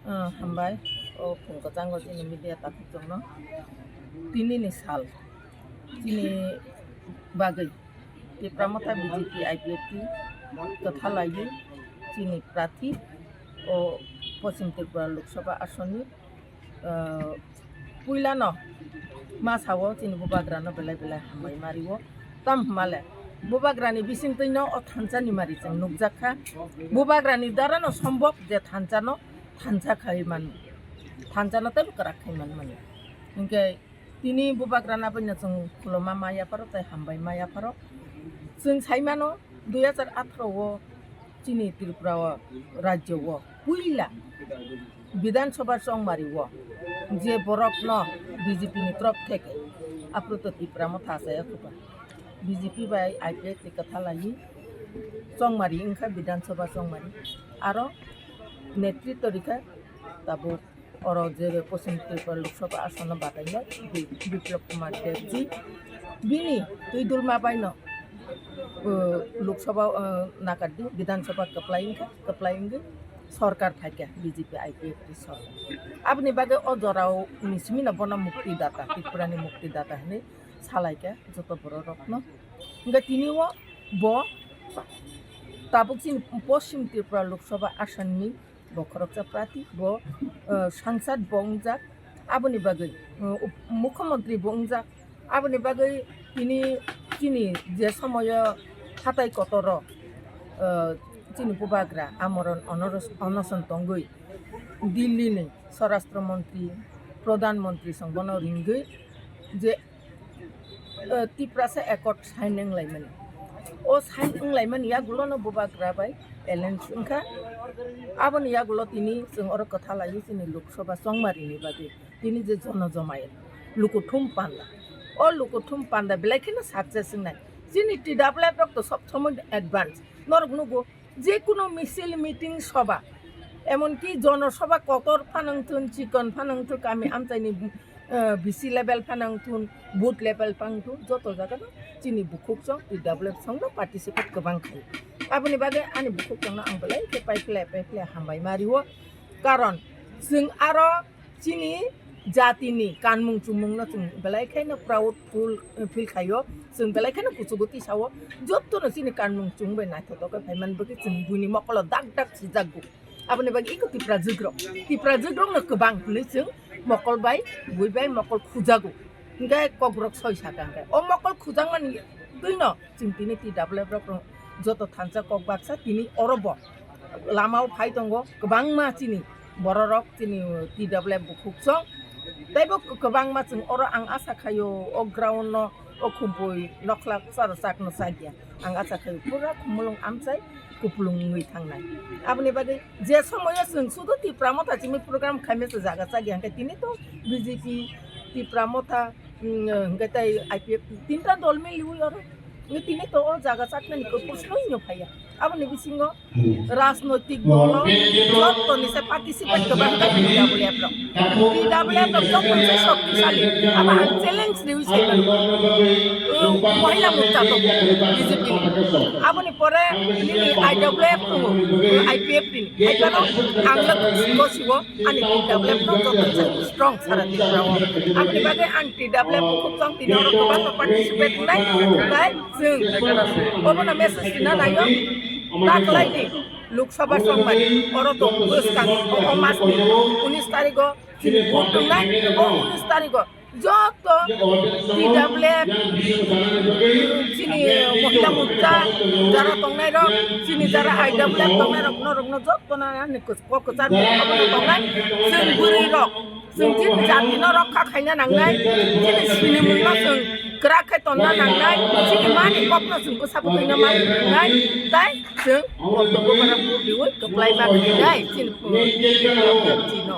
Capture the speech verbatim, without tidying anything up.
Ah, hambai, o phung kwchango chini media takhukchongno. Tinini sal, chini bagwi Tipra Motha B J P I P F T kwtha laiwi chini prathi o Poschim Tripura Lok Sabha asonni, ah, puilano ma sao chini bubagrano belai belai hambai mario. Tam hwnmale bubagrani bisingtwino o thansa ni mari chwng nukjak kha. Bubagrani darano sombok je thansa no thansa khai man, thansa no tei kwrak khai man mani. Hinkhe tini bubagrana bai no chwng khuluma ma yapharo tei hambai ma yapharo. Chwng sai mano, dui hajar atharo o chini Tripura o rajyo o puila Bidhan Sabha chongmari o je borok no B J P ni trop theke aphuru to Tipra Motha achai ya khuba. B J P bai I P F T kwtha laiwi chongmari wngkha Bidhan Sabha chongmari. Aro netritto rikha tabuk oro je Poschim Tripura Lok Sabha asono batainai Bi-, Biplab Kumar Debji bini twi dulma baino, uh, Lok Sabha, uh, nakardi Bidhan Sabha kwplai wngkha, kwplai wngwi sorkar phaikha B J P I P F T sorkar. Aboni bagwi o jorao ni simino bono mukti data, Tripura ni mukti data hinwi salaikha joto borok rokno. Hingkhe tini o bo tabuk chini Poschim Tripura Lok Sabha asonni bo khoroksa prati, bo, eh, sangsad bo wngjak, aboni bagwi, eh, up-, mukhyamantri bo wngjak, aboni bagwi tini chini je somoyo hatai kotoro, eh, chini bubagra amoron onoros-, onoson tongwi Delhi ni Swarashtra Mantri, Pradhan Mantri song bono ringwi je eh, Tiprasa Accord sign wnglaimani. O sign wnglaimani yagulono bubagra bai alliance wngkha. Aboni yagulo tini chwng oro kwtha laiwi chini Lok Sabha chongmarini bagwi tini je jono jomayat lukuthum panda. O lukuthum panda belai kheno success wngnai. Chini T W F rok to sob somoi advance. Norok nugo, je kono misil, meeting, sabha, emonki jono sabha kotor phano wngthun, chikon phano wngthun, kami amchaini, eh, B C level phano wngthun, booth level phano wngthun, joto jagano chini bukhuk chwng T W F chwngno participate kwbang khaio. Aboni bagwi ani bukhuk chwngno ang belai khe paiphlai paiphlai hambai ma rio. Karon chwng aro chini jatini kanmung chumungno chwng belai khaino proud ful, eh, feel khaio, chwng belai khaino kuchugo tisao, jotono chini kanmung chumung bai naithotok khe phaiman bagwi chwng buini mokolo dak dak sijakgo. Aboni bagwi iko Tipra jugrok, Tipra jugrokno kwbang hwnwi chwng mokol bai, bui bai mokol khujago, hinkhe kokrok soi saka hinkhe o mokol khujakmani twino chwng tini T W F rok joto thansa kok baksa tini oro bo lamao phai tongo, kwbangma chini bororok chini T W F bukhuk chwng. Teibo kwbangma chwng oro ang asa khaio o ground no o khumpui nokhlak chara chakno chakya. Ang asa khaio pura khumulwng amchai kuplung wngwi thangnai. Aboni bagwi je somoyo chwng sudu Tipra Motha chini program khaimasa jaga chakya hwnkhe tini to B J P Tipra Motha, mm, hwnkhe tei I P F T tinta dol miliwi oro. Nge tini to o jaga chaknani kok proshno hino phaiya. Aboni bisingo rajnoitik dolo jottoni se participate kwbang khe T W F rok. T W F rok jottoni se shoktisali. Abo ang challenge riwi sai mano. O Mohila Morcha to B J P. Aboni pore nini I W F tongo, I P F T ni. Hai phano ang le gosiwo ani T W F no jottoni se strong sara Tripura o. Aboni bagwi ang T W F bukhuk tong tini oro kwbangma participate wngnai, tai chwng obono message rina naio, ta kwlaini Lok Sabha chongmani oro tong bwskang o, o masni unis tarigo chini vote wngnai, o unis tarigo joto T W F chini Mohila Morcha jara tongnai rok, chini jara I W F tongnai rok, norokno jotono ani kok kwchar obono tongnai, chwng bwrwi rok. Chwng chini jatino rokha khaina nangnai, chini sinimungno chwng kwrak khe tonna nangnai, chini mani kokno chwng bwsa bwtwino ma nangnai, tai chwng borokno bwkha rok bujiwi kwplai ma khainai chini, chini no.